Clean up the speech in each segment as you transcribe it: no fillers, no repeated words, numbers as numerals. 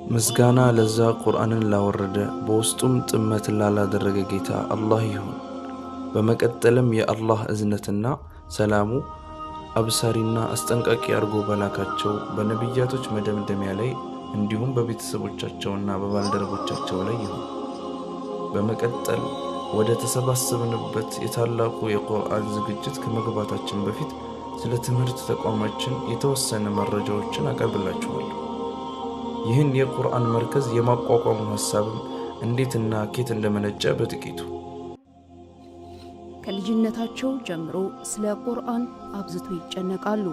ምስጋና ለዛ ቁርአንን ላወረደ፣ በውስጡም ጥመትን ላላደረገ ጌታ አላህ ይሁን። በመቀጠልም የአላህ እዝነትና ሰላሙ አብሳሪና አስጠንቃቂ አድርጎ በላካቸው በነቢያቶች መደምደሚያ ላይ እንዲሁም በቤተሰቦቻቸውና በባልደረቦቻቸው ላይ ይሁን። በመቀጠል ወደ ተሰባሰብንበት የታላቁ የቁርአን ዝግጅት ከመግባታችን በፊት ስለ ትምህርት ተቋማችን የተወሰነ መረጃዎችን አቀርብላችኋለሁ። ይህን የቁርአን መርከዝ የማቋቋሙ ሀሳብም እንዴትና ኬት እንደመነጨ በጥቂቱ። ከልጅነታቸው ጀምሮ ስለ ቁርአን አብዝቶ ይጨነቃሉ።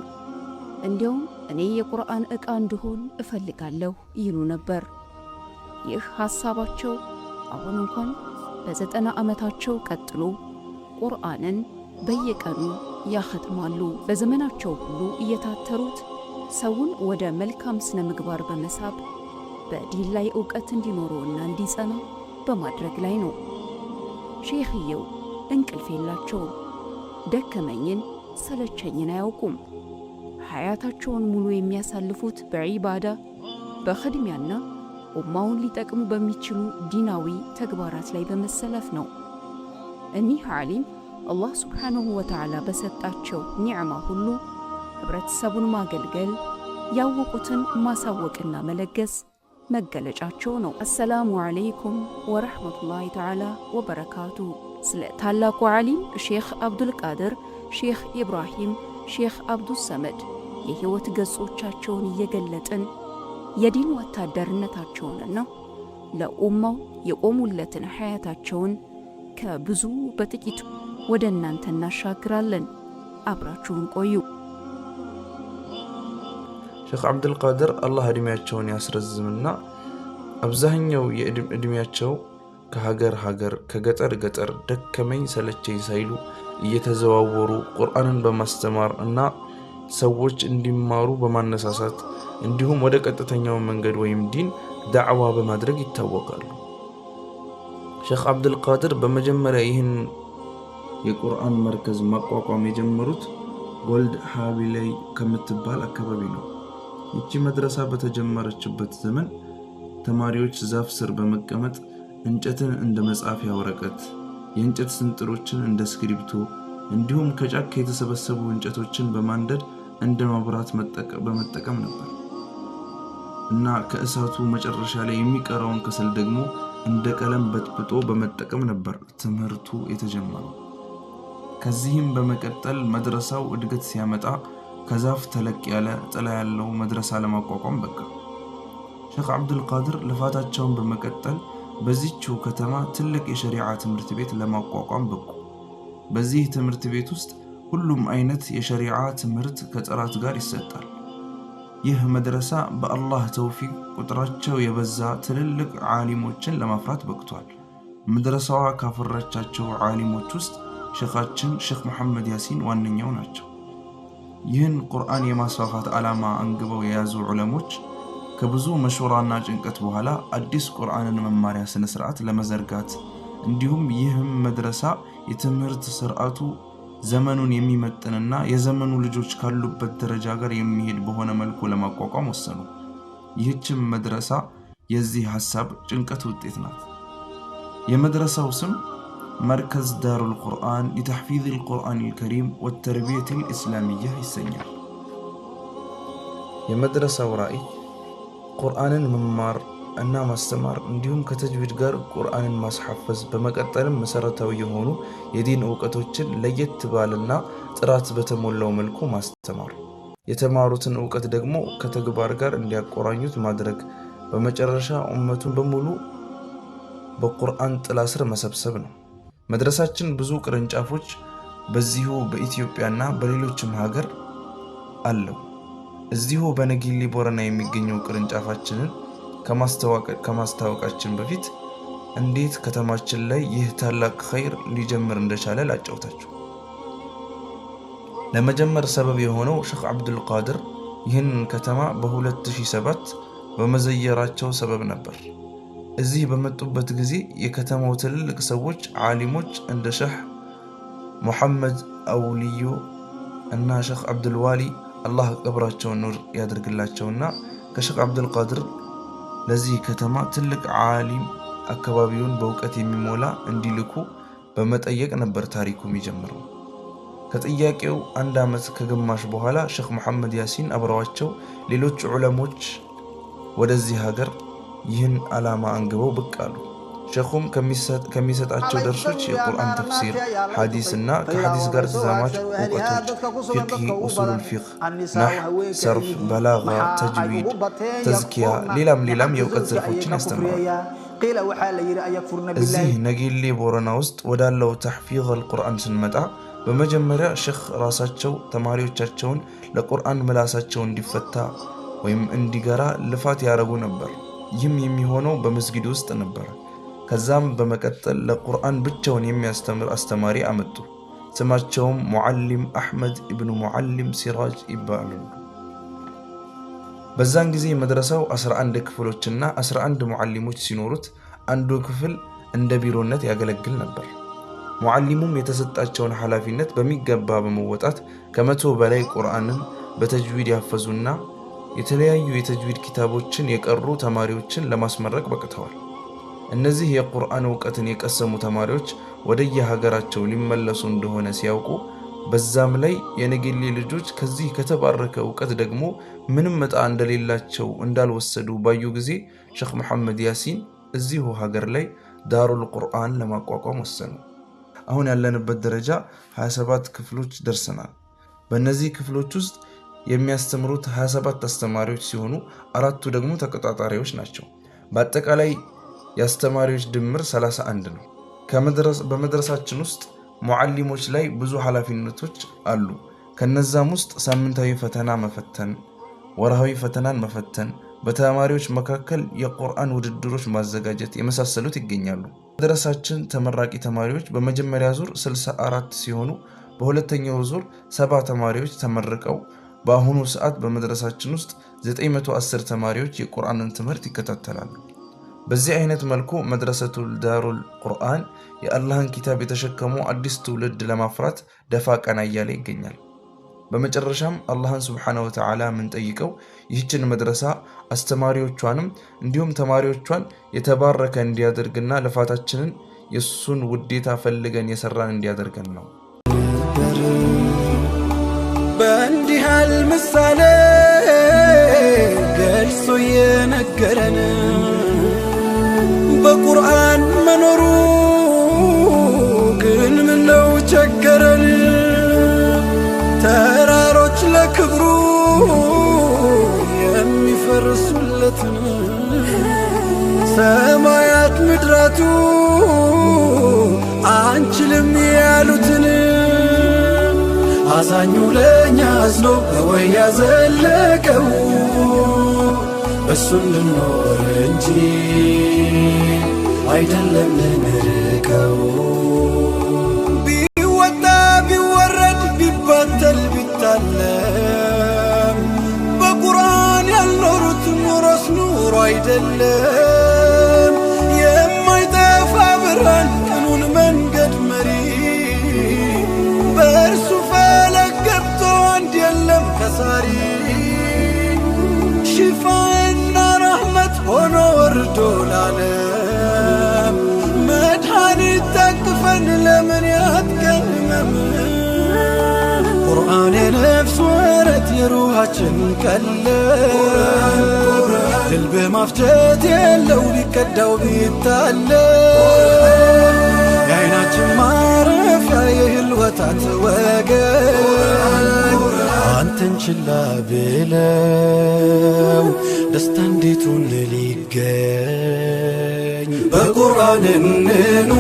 እንዲያውም “እኔ የቁርአን ዕቃ እንድሆን እፈልጋለሁ” ይሉ ነበር። ይህ ሐሳባቸው አሁን እንኳን በ90 ዓመታቸው ቀጥሎ ቁርአንን በየቀኑ ያኸትማሉ። በዘመናቸው ሁሉ እየታተሩት ሰውን ወደ መልካም ስነ ምግባር በመሳብ በዲን ላይ እውቀት እንዲኖረውና እንዲጸና በማድረግ ላይ ነው። ሼኽየው እንቅልፍ የላቸውም። ደከመኝን ሰለቸኝን አያውቁም። ሐያታቸውን ሙሉ የሚያሳልፉት በዒባዳ፣ በኽድሚያና ኡማውን ሊጠቅሙ በሚችሉ ዲናዊ ተግባራት ላይ በመሰለፍ ነው። እኒህ ዓሊም አላህ ሱብሓነሁ ወተዓላ በሰጣቸው ኒዕማ ሁሉ ህብረተሰቡን ማገልገል፣ ያወቁትን ማሳወቅና መለገስ መገለጫቸው ነው። አሰላሙ ዓለይኩም ወረሕመቱላሂ ተዓላ ወበረካቱ። ስለ ታላቁ ዓሊም ሼኽ አብዱልቃድር ሼኽ ኢብራሂም ሼኽ አብዱሰመድ የሕይወት ገጾቻቸውን እየገለጥን የዲን ወታደርነታቸውንና ለኡማው የቆሙለትን ሐያታቸውን ከብዙ በጥቂቱ ወደ እናንተ እናሻግራለን። አብራችሁን ቆዩ። ሼኽ ዓብዱልቃድር አላህ እድሜያቸውን ያስረዝምና አብዛኛው የእድሜያቸው ከሀገር ሀገር፣ ከገጠር ገጠር ደከመኝ ሰለቸኝ ሳይሉ እየተዘዋወሩ ቁርአንን በማስተማር እና ሰዎች እንዲማሩ በማነሳሳት እንዲሁም ወደ ቀጥተኛው መንገድ ወይም ዲን ዳዕዋ በማድረግ ይታወቃሉ። ሼኽ ዓብዱልቃድር በመጀመሪያ ይህን የቁርአን መርከዝ ማቋቋም የጀመሩት ጎልድ ሃቢላይ ከምትባል አካባቢ ነው። ይቺ መድረሳ በተጀመረችበት ዘመን ተማሪዎች ዛፍ ስር በመቀመጥ እንጨትን እንደ መጻፊያ ወረቀት፣ የእንጨት ስንጥሮችን እንደ እስክሪብቶ እንዲሁም ከጫካ የተሰበሰቡ እንጨቶችን በማንደድ እንደ መብራት በመጠቀም ነበር እና ከእሳቱ መጨረሻ ላይ የሚቀረውን ከሰል ደግሞ እንደ ቀለም በጥብጦ በመጠቀም ነበር ትምህርቱ የተጀመረው። ከዚህም በመቀጠል መድረሳው እድገት ሲያመጣ ከዛፍ ተለቅ ያለ ጥላ ያለው መድረሳ ለማቋቋም በቃ። ሼኽ ዓብዱልቃድር ልፋታቸውን በመቀጠል በዚችው ከተማ ትልቅ የሸሪዓ ትምህርት ቤት ለማቋቋም በቁ። በዚህ ትምህርት ቤት ውስጥ ሁሉም አይነት የሸሪዓ ትምህርት ከጥራት ጋር ይሰጣል። ይህ መድረሳ በአላህ ተውፊቅ ቁጥራቸው የበዛ ትልልቅ ዓሊሞችን ለማፍራት በቅቷል። መድረሳዋ ካፈራቻቸው ዓሊሞች ውስጥ ሼኻችን ሼኽ መሐመድ ያሲን ዋነኛው ናቸው። ይህን ቁርአን የማስፋፋት ዓላማ አንግበው የያዙ ዑለሞች ከብዙ መሹራና ጭንቀት በኋላ አዲስ ቁርአንን መማሪያ ስነ ስርዓት ለመዘርጋት እንዲሁም ይህም መድረሳ የትምህርት ስርዓቱ ዘመኑን የሚመጥንና የዘመኑ ልጆች ካሉበት ደረጃ ጋር የሚሄድ በሆነ መልኩ ለማቋቋም ወሰኑ። ይህችም መድረሳ የዚህ ሐሳብ ጭንቀት ውጤት ናት። የመድረሳው ስም መርከዝ ዳሩል ቁርአን ሊተሕፊዝ ልቁርአን ልከሪም ወተርቢየት ልእስላሚያ ይሰኛል። የመድረሳው ራዕይ ቁርአንን መማር እና ማስተማር እንዲሁም ከተጅዊድ ጋር ቁርአንን ማስሐፈዝ፣ በመቀጠልም መሰረታዊ የሆኑ የዲን እውቀቶችን ለየት ባለና ጥራት በተሞላው መልኩ ማስተማር፣ የተማሩትን እውቀት ደግሞ ከተግባር ጋር እንዲያቆራኙት ማድረግ፣ በመጨረሻ ኡመቱን በሙሉ በቁርአን ጥላ ስር መሰብሰብ ነው። መድረሳችን ብዙ ቅርንጫፎች በዚሁ በኢትዮጵያና በሌሎችም ሀገር አለው። እዚሁ በነጊሊ ቦረና የሚገኘው ቅርንጫፋችንን ከማስታወቃችን በፊት እንዴት ከተማችን ላይ ይህ ታላቅ ኸይር ሊጀምር እንደቻለ ላጫውታችሁ። ለመጀመር ሰበብ የሆነው ሼኽ ዓብዱልቃድር ይህንን ከተማ በ2007 በመዘየራቸው ሰበብ ነበር። እዚህ በመጡበት ጊዜ የከተማው ትልልቅ ሰዎች፣ ዓሊሞች እንደ ሼህ ሙሐመድ አውልዮ እና ሼኽ ዓብዱልዋሊ፣ አላህ ቀብራቸውን ኑር ያድርግላቸውና፣ ከሼኽ ዓብዱልቃድር ለዚህ ከተማ ትልቅ ዓሊም አካባቢውን በእውቀት የሚሞላ እንዲልኩ በመጠየቅ ነበር ታሪኩ የሚጀምረው። ከጥያቄው አንድ ዓመት ከግማሽ በኋላ ሼኽ መሐመድ ያሲን አብረዋቸው ሌሎች ዑለሞች ወደዚህ ሀገር ይህን ዓላማ አንግበው ብቅ አሉ። ሼኹም ከሚሰጣቸው ደርሶች የቁርአን ተፍሲር፣ ሐዲስ እና ከሐዲስ ጋር ተዛማጅ እውቀቶች ፊቅህ፣ ኡሱሉል ፊቅህ፣ ናህ፣ ሰርፍ፣ በላጋ፣ ተጅዊድ፣ ተዝኪያ፣ ሌላም ሌላም የእውቀት ዘርፎችን ያስተምራል። እዚህ ነጌሌ ቦረና ውስጥ ወዳለው ተሕፊዝ አልቁርአን ስንመጣ በመጀመሪያ ሼኽ ራሳቸው ተማሪዎቻቸውን ለቁርአን ምላሳቸው እንዲፈታ ወይም እንዲገራ ልፋት ያደረጉ ነበር። ይህም የሚሆነው በመስጊድ ውስጥ ነበር። ከዛም በመቀጠል ለቁርአን ብቻውን የሚያስተምር አስተማሪ አመጡ። ስማቸውም ሙዓሊም አሕመድ ኢብኑ ሙዓሊም ሲራጅ ይባላሉ። በዛን ጊዜ መድረሳው 11 ክፍሎችና 11 ሙዓሊሞች ሲኖሩት አንዱ ክፍል እንደ ቢሮነት ያገለግል ነበር። ሙዓሊሙም የተሰጣቸውን ኃላፊነት በሚገባ በመወጣት ከ100 በላይ ቁርአንን በተጅዊድ ያፈዙና የተለያዩ የተጅዊድ ኪታቦችን የቀሩ ተማሪዎችን ለማስመረቅ በቅተዋል። እነዚህ የቁርአን እውቀትን የቀሰሙ ተማሪዎች ወደየሀገራቸው ሊመለሱ እንደሆነ ሲያውቁ በዛም ላይ የነጌሌ ልጆች ከዚህ ከተባረከ እውቀት ደግሞ ምንም ዕጣ እንደሌላቸው እንዳልወሰዱ ባዩ ጊዜ ሼኽ መሐመድ ያሲን እዚሁ ሀገር ላይ ዳሩል ቁርአን ለማቋቋም ወሰኑ። አሁን ያለንበት ደረጃ 27 ክፍሎች ደርሰናል። በእነዚህ ክፍሎች ውስጥ የሚያስተምሩት 27 አስተማሪዎች ሲሆኑ አራቱ ደግሞ ተቆጣጣሪዎች ናቸው። በአጠቃላይ የአስተማሪዎች ድምር 31 ነው። በመድረሳችን ውስጥ ሙዓሊሞች ላይ ብዙ ኃላፊነቶች አሉ። ከነዛም ውስጥ ሳምንታዊ ፈተና መፈተን፣ ወርሃዊ ፈተናን መፈተን፣ በተማሪዎች መካከል የቁርአን ውድድሮች ማዘጋጀት የመሳሰሉት ይገኛሉ። መድረሳችን ተመራቂ ተማሪዎች በመጀመሪያ ዙር 64 ሲሆኑ በሁለተኛው ዙር 70 ተማሪዎች ተመርቀው በአሁኑ ሰዓት በመድረሳችን ውስጥ 910 ተማሪዎች የቁርአንን ትምህርት ይከታተላሉ። በዚህ አይነት መልኩ መድረሰቱል ዳሩል ቁርአን የአላህን ኪታብ የተሸከሙ አዲስ ትውልድ ለማፍራት ደፋ ቀና እያለ ይገኛል። በመጨረሻም አላህን ሱብሓነሁ ወተዓላ የምንጠይቀው ይህችን መድረሳ አስተማሪዎቿንም እንዲሁም ተማሪዎቿን የተባረከ እንዲያደርግና ልፋታችንን የእሱን ውዴታ ፈልገን የሰራን እንዲያደርገን ነው። በእንዲህ ያህል ምሳሌ ገልጾ የነገረን በቁርአን መኖሩ ግን ምነው ቸገረን? ተራሮች ለክብሩ የሚፈርሱለትን ሰማያት ምድራቱ አንችልም ያሉትን አዛኙ ለኛ አዝኖ ወይ ያዘለቀው እሱን ልኖር እንጂ አይደለም ልንርቀው። ቢወጣ ቢወረድ ቢባተል ቢታለም በቁርአን ያልኖሩት ኑሮስ ኑሮ አይደለም። የማይጠፋ ብርሃን ቅኑን መንገድ መሪ በእርሱ ፈለግ ገብቶ አንድ የለም ከሳሪ። ሽፋና ረሕመት ሆኖ ወርዶ ላለም መድኃኒት ታቅፈን ለምን ያጥቀን ህመም? ቁርአን የነፍስ ወረት የሩሃችን ቀለብ ድል በማፍጀት የለው ቢቀዳው ቢታለብ የዓይናችን ማረፊያ የህልወታት ወገን አንተን ችላ ብለው ደስታ እንዴቱን ሊገኝ? በቁርአን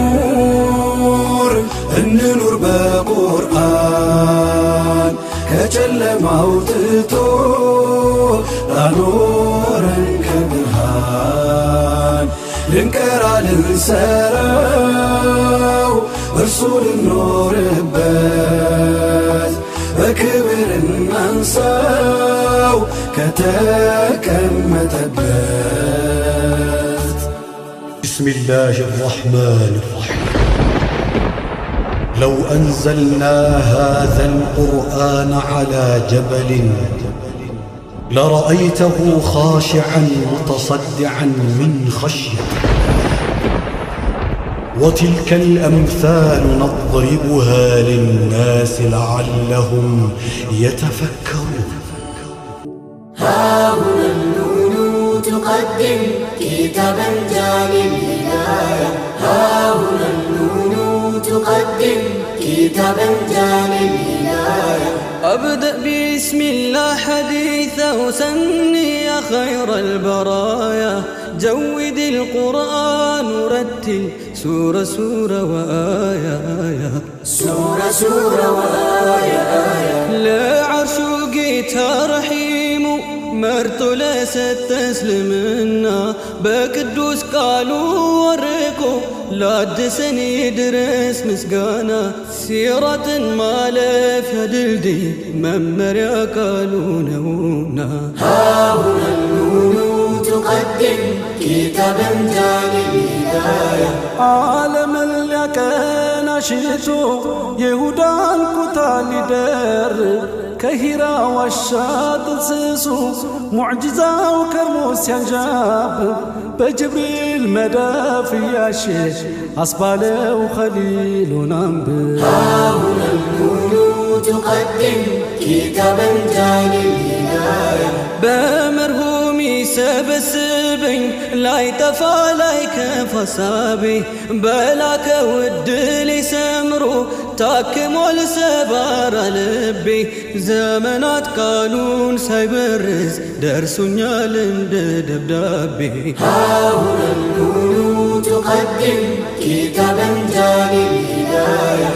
እንኑር እንኑር በቁርአን ከጨለማው ትቶ ላኖረን ከብርሃን ልንቀራ ልንሰራው እርሱ ልንኖርበት በክብር እናንሳው ከተቀመጠበት። بسم الله الرحمن الرحيم. لو أنزلنا هذا القرآن على جبل لرأيته خاشعا متصدعا من خشية وتلك الأمثال نضربها للناس لعلهم يتفكرون. ها هنا النون تقدم كتابا جعل الهداية. ها هنا النون تقدم كتابا جعل الهداية. أبدأ بسم الله حديثه سني يا خير البرايا. جود القرآن رتل سورة سورة وآية آية. سورة سورة وآية آية. لا عرش جيت رحيم መርጦ ለሰጠ እስልምና በቅዱስ ቃሉ ወርቆ ላደሰን ድረስ ምስጋና ሲራጥን ማለፊያ ድልድይ መመሪያ ቃሉ ነውና። هاهنا النون تقدم كتابا جعل الهداية. ዓለምን ሊያቀና ሽቶ የይሁዳን ኩታ ሊደርብ ከሂራ ዋሻ ጥንስሱ ሙዕጂዛው ከርሞ ሲያንዣብብ በጅብሪል መዳፍ እያሸ አስባለው ኸሊሉን አንብብ። هاهنا النون تقدم كتابا جعل الهداية. በመርሁም ይሰበስበኝ ላይጠፋ ላይከፋ ሀሳቤ በላከው ዕድል ሰምሮ ታክሟል ሰባራ ልቤ ዘመናት ቃሉን ሳይበርዝ ደርሶኛል እንደ ደብዳቤ። هاهنا النون تقدم كتابا جعل الهداية.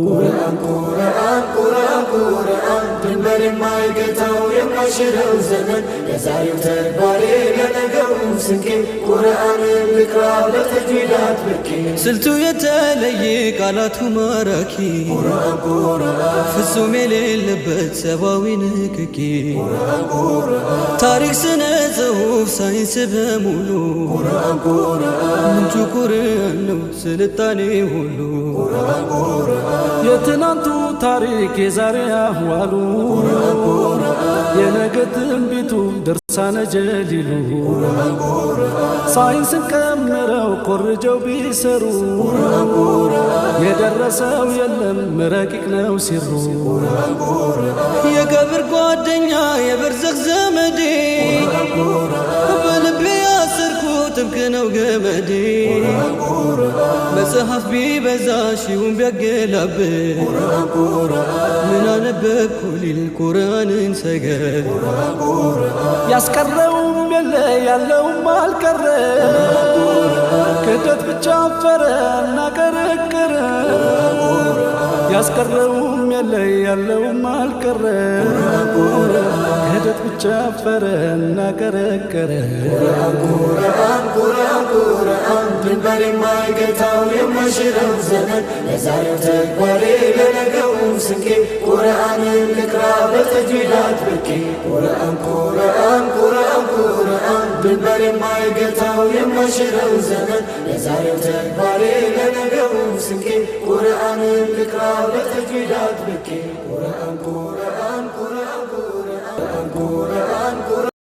ቁርአን ቁርአን ቁርአን ቁርአን ድንበር የማይገታው የማይሽረው ዘመን ለዛሬው ተግባሬ ለነገው ስንቄ ቁርአንን ልቅራ በተጅዊድ አጥብቄ። ስልቱ የተለየ ቃላቱ ማራኪ ቁርአን ቁርአን ፍጹም የሌለበት ሰብአዊ ንክኪ ቁርአን ቁርአን ታሪክ ስነ ጽሑፍ ሳይንስ በሙሉ ቁርአን ቁርአን ምንጩ ቁርአን ነው ስልጣኔ ሁሉ። ቁርአን ቁርአን የትናንቱ ታሪክ የዛሬ አህዋሉ የነገ ትንቢቱ ድርሳነ ጀሊሉ ሳይንስን ቀምረው ኮርጀው ቢሰሩ የደረሰው የለም ረቂቅ ነው ሲሩ። የቀብር ጓደኛ የበርዘኽ ዘመዴ በልቤ ያሰርኩት ጥብቅ ነው ገመዴ መጽሐፍ ቢበዛ ሺውን ቢያገላብጥ ምን አነበብኩ ሊል ቁርአንን ሰገድ ያስቀረውም የለ ያለውም አልቀረ ክህደት ብቻ አፈረ እና ቀረቀረ። ያስቀረውም የለ ያለውም አልቀረ ክህደት ብቻ አፈረ እና ቀረቀረ። ቁርአን ቁርአን ቁርአን ድንበር የማይገታው የማይሽረው ዘመን ለዛሬው ተግባሬ ለነገው ስንቄ ቁርአንን ልቅራ በተጅዊድ አጥብቄ። ቁርአን ቁርአን ቁርአን ቁርአን ድንበር የማይገታው የማይሽረው ዘመን ለዛሬው ተግባሬ ለነገው ስንቄ ቁርአንን ልቅራ በተጅዊድ አጥብቄ። ቁርአን ቁርአን ቁርአን ቁርአን ቁርአን ቁርአን